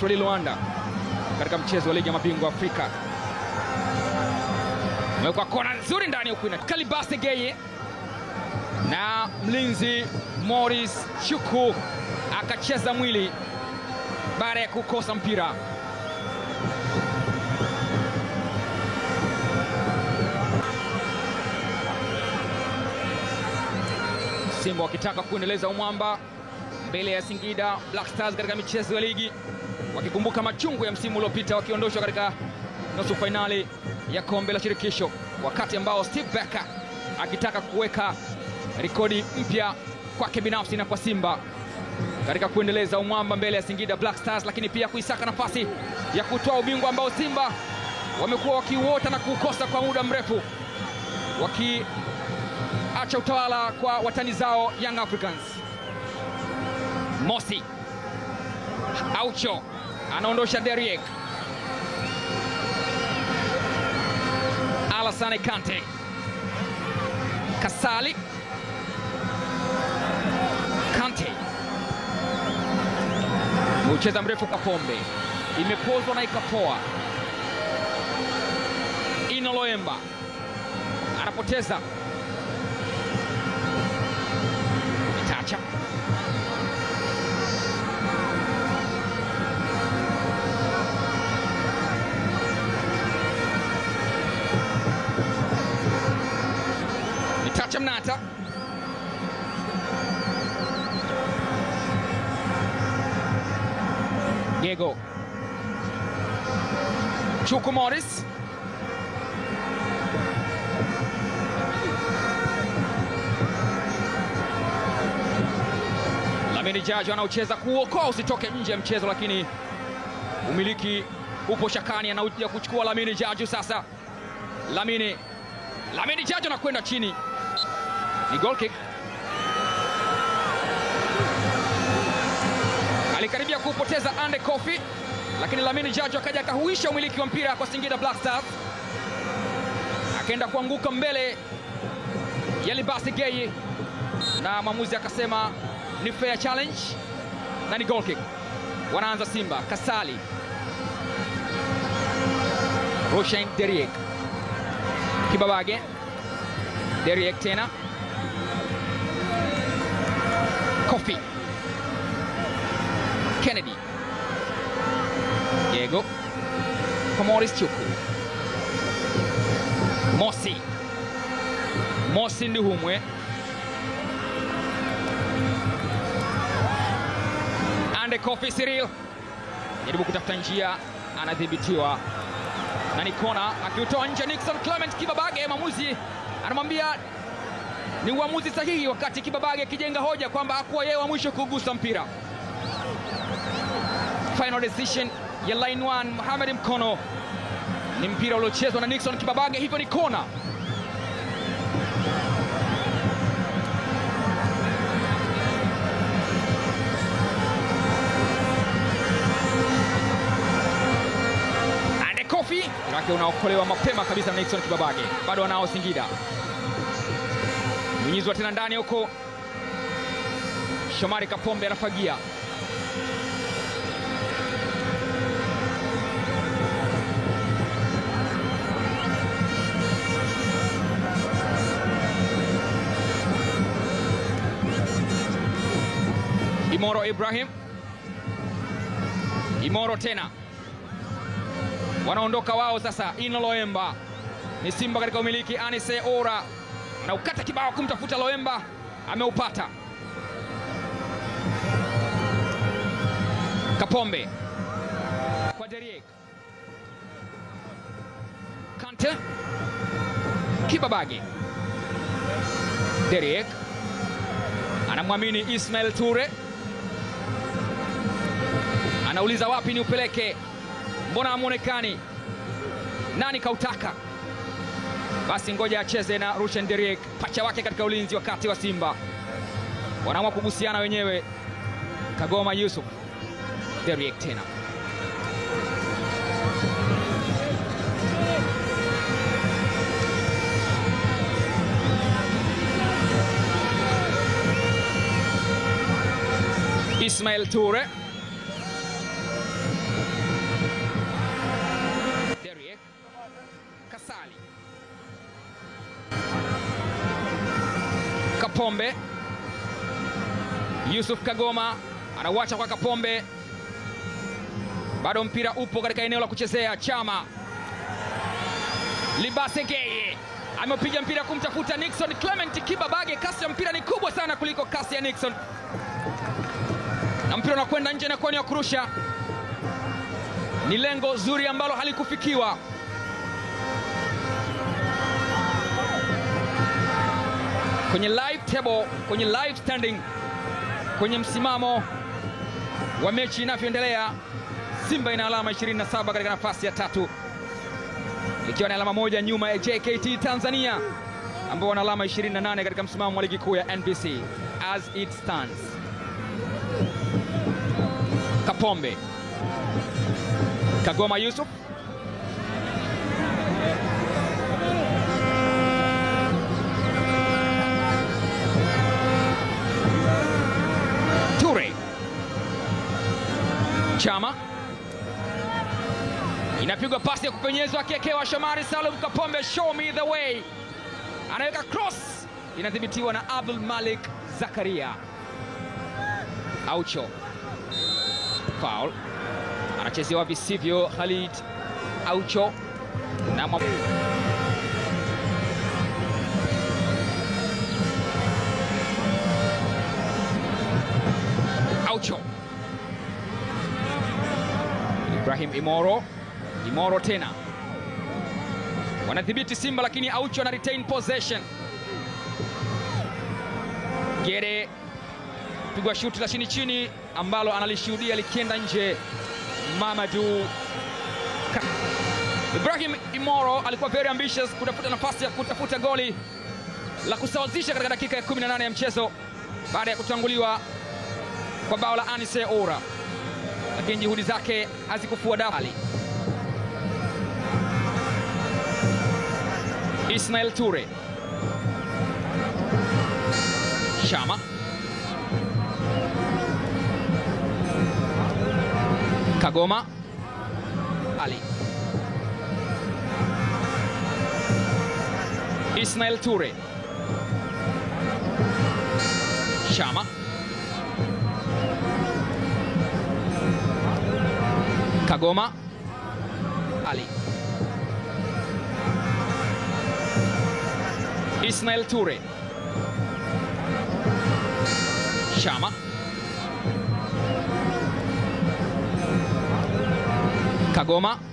Petro di Luanda katika mchezo wa ligi ya mabingwa Afrika. Umewekwa kona nzuri ndani huku na Kalibase Geye na mlinzi Morris Chuku akacheza mwili baada ya kukosa mpira. Simba wakitaka kuendeleza umwamba mbele ya Singida Black Stars katika michezo ya ligi, wakikumbuka machungu ya msimu uliopita wakiondoshwa katika nusu fainali ya kombe la shirikisho, wakati ambao Steve Barker akitaka kuweka rekodi mpya kwake binafsi na kwa Simba katika kuendeleza umwamba mbele ya Singida Black Stars, lakini pia kuisaka nafasi ya kutoa ubingwa ambao Simba wamekuwa wakiuota na kuukosa kwa muda mrefu, wakiacha utawala kwa watani zao Young Africans. Mosi Aucho anaondosha Derrick. Alassane Kante, Kasali, Kante ucheza mrefu kwa Pombe, imepozwa na ikapoa. Ino Loemba anapoteza Mitacha. Mitacha Mnata Gego Chuku Morris Lamine Jajo anaucheza kuokoa usitoke nje ya mchezo, lakini umiliki upo shakani, anauja kuchukua Lamine Jajo sasa. Lamine Jajo anakwenda chini, ni goal kick. Alikaribia kupoteza Ande Kofi, lakini Lamine Jajo akaja akahuisha umiliki wa mpira kwa Singida Black Stars, akaenda kuanguka mbele ya Libasi Geye na mwamuzi akasema ni fair challenge na ni goal kick. Wanaanza Simba, Kasali, Roshan Derrick, Kibabage, Derrick tena, Kofi, Kennedy, Diego kwa Morris Chuku, Mosi, Mosi Ndihumwe, Ande Kofi Cyril jaribu kutafuta njia, anadhibitiwa na ni kona, akiutoa nje Nixon Clement Kibabage. Mwamuzi anamwambia ni uamuzi sahihi, wakati Kibabage akijenga hoja kwamba hakuwa yeye wa mwisho kugusa mpira. Final decision ya line 1 Mohamed Mkono, ni mpira uliochezwa na Nixon Kibabage, hivyo ni kona. Ande Kofi wake unaokolewa mapema kabisa na Nixon Kibabage, bado wanao Singida. Nyunyizwa tena ndani huko, Shomari Kapombe anafagia. Imoro Ibrahim, Imoro tena, wanaondoka wao sasa. Ino Loemba ni Simba katika umiliki. Anise Ora na ukata kibao kumtafuta Loemba, ameupata. Kapombe kwa Derrick, Kante, Kibabage, Derrick anamwamini Ismail Ture, anauliza wapi ni upeleke, mbona hamuonekani? Nani kautaka? Basi ngoja acheze na Rushen Derrick, pacha wake katika ulinzi wakati wa Simba wanaamua kugusiana wenyewe. Kagoma Yusuf, Derrick tena Ismail Ture, Kapombe, Yusuf Kagoma anauacha kwa Kapombe, bado mpira upo katika eneo la kuchezea. Chama Libase Geye amepiga mpira kumtafuta Nixon Clement Kibabage. Kasi ya mpira ni kubwa sana kuliko kasi ya Nixon, na mpira unakwenda nje na kwani wa kurusha. Ni lengo zuri ambalo halikufikiwa. Kwenye live table, kwenye live standing, kwenye msimamo wa mechi inavyoendelea, Simba ina alama 27 katika nafasi ya tatu, ikiwa ni alama moja nyuma ya JKT Tanzania ambao wana alama 28 katika msimamo wa ligi kuu ya NBC as it stands. Kapombe, Kagoma Yusuf, Ture, Chama, inapigwa pasi ya kupenyezwa, akiekewa Shomari Salum Kapombe, show me the way, anaweka cross, inadhibitiwa na Abdul Malik Zakaria. Aucho, foul, anachezewa visivyo Khalid Aucho na Aucho, Ibrahim Imoro, Imoro tena wanadhibiti Simba, lakini Aucho ana retain possession. Gere pigwa shuti la chini chini ambalo analishuhudia likienda nje. Mamadou Ibrahim Imoro alikuwa very ambitious kutafuta nafasi ya kutafuta goli la kusawazisha katika dakika ya 18 ya mchezo baada ya kutanguliwa kwa bao la Anise Ora, lakini juhudi zake hazikufua dafu. Ismail Ture, Chama, Kagoma, Ali, Ismail Ture, Chama, Kagoma, Ali, Ismail Ture, Chama, Kagoma.